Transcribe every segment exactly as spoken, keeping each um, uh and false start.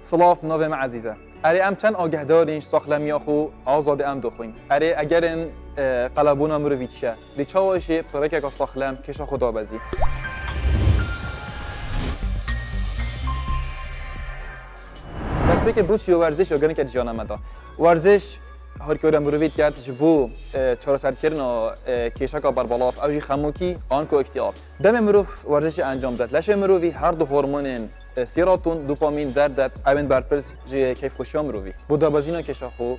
Silav, navê me Ezîz e. Erê, em çend agehdarîn ji saxlemiya xwe, azadê em dixwîn. Erê, egerên, e, qelebûna mirovî çi ye? Dê çawa jî pirekeka saxlem kêşa xwe dabezî? Destpêkê bo çi ye werziş ya gereke di jiyana me de? Werziş harîkariya mirovî dike ji bo, e, çareserkirina, e, kêşeka berbelav, ew jî xemokî, anku îktîab. Demê mirov werzişê encam dide, leşê mirovî her du hormonên, e, serotonin, dopamîn derdide, ew ên berpirs ji keyfxweşiya mirovî. Bo dabezîna kêşa xwe,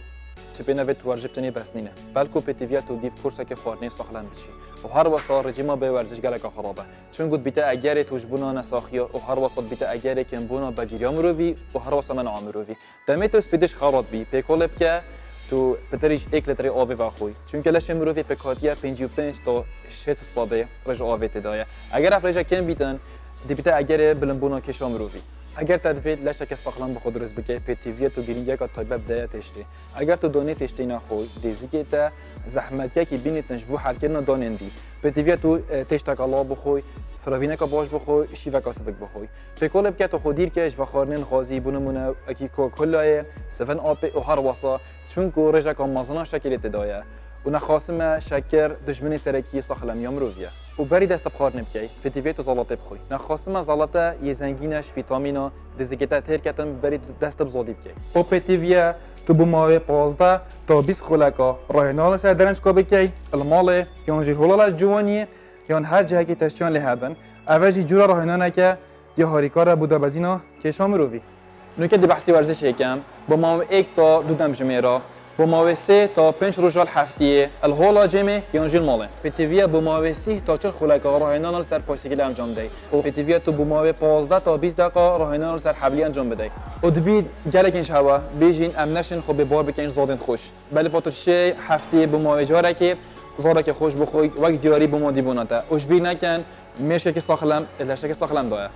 çi pê nevê tu werziş bikinî bes nîne. Belku pêtivî ye tu dîv kursekê xwarinê saxlem biçî. Û her wesa rejîma bê werziş geleka xirab e. Çunku dibîte egerê tûjbûna nesaxiya û her wesa dibîte egerê kêmbûna begîriya mirovî û her wesa mena'a mirovî. Demê tu spîdiş xerat bî, pêkolê bike, tu pitirî ji êk litrê avê vexwî. Çunke leşê mirovî pêkhatiye pêncî û pênc ta şêst sedê rêja avê tê de ye. Eger ev rêja kêm bîtin, dibîte egerê bilimbûna kêşa mirovî. Eger te divê leşeke saxlem bi xwe dirust bike, pêtivî ye tu girîngiyeka taybet bideye têştê. Eger tu danê têştê nexwî, dê zikê te zehmetiyekî bînîtin ji bo helkirina danên dî. Pêtivî ye tu, e, têşteka law bixwî, firavîneka baş bixwî, şîveka sivik bixwî. Pêkolê bike tu xwe dîr ke ji vexwarinên xwazî, bo nimûne wekî Coca-Colayê, Seven Upê û her wesa, çunku rêjeka mezin a şekerê tê de ye. Û nexasim e şeker dijminê serekî yê saxlemiya mirovî ye. Û berî dest bi xwarinê bikey, pêtivî ye tu zelatê bixwî. Nexasim e zelate yê zengîn e ji vîtamîna, dê zikê te têr ketin, berî tu dest bi zadî bikey. Û pêtivî ye tu bo mawê pazdeh ta bîst xuleka rahêna li ser derençka bikey, li malê, yan jî holala ciwaniyê, yan her cihekî teştiyan lê hebin. Ev e jî cûra rahênaneke ya harîkar e bo dabezîna kêşa mirovî. Nûke dê behsî werzişê kem, bo mawê êk ta du demjimêra, bo mawê sê ta pênc roja li heftiyê, li hola cêmê yan jî li malê. Pêtivî ye bo mawê sîh ta çil xuleka rahênana li ser paştîkilî encam dey. Û pêtivî ye tu bo mawê pazdeh ta bîst deqa rahênana li ser heblî encam bidey. Û dibî gelekên ji hewa bêjîn em neşin xwe bêbar bikin ji zadên xweş. Belê patir şê heftiyê bo mawê carekê, zarekê xweş bixwî, wek diyarî bo madîbûna te. Û ji bîr nekin, mêşkekî saxlem, leşekî saxlem daye.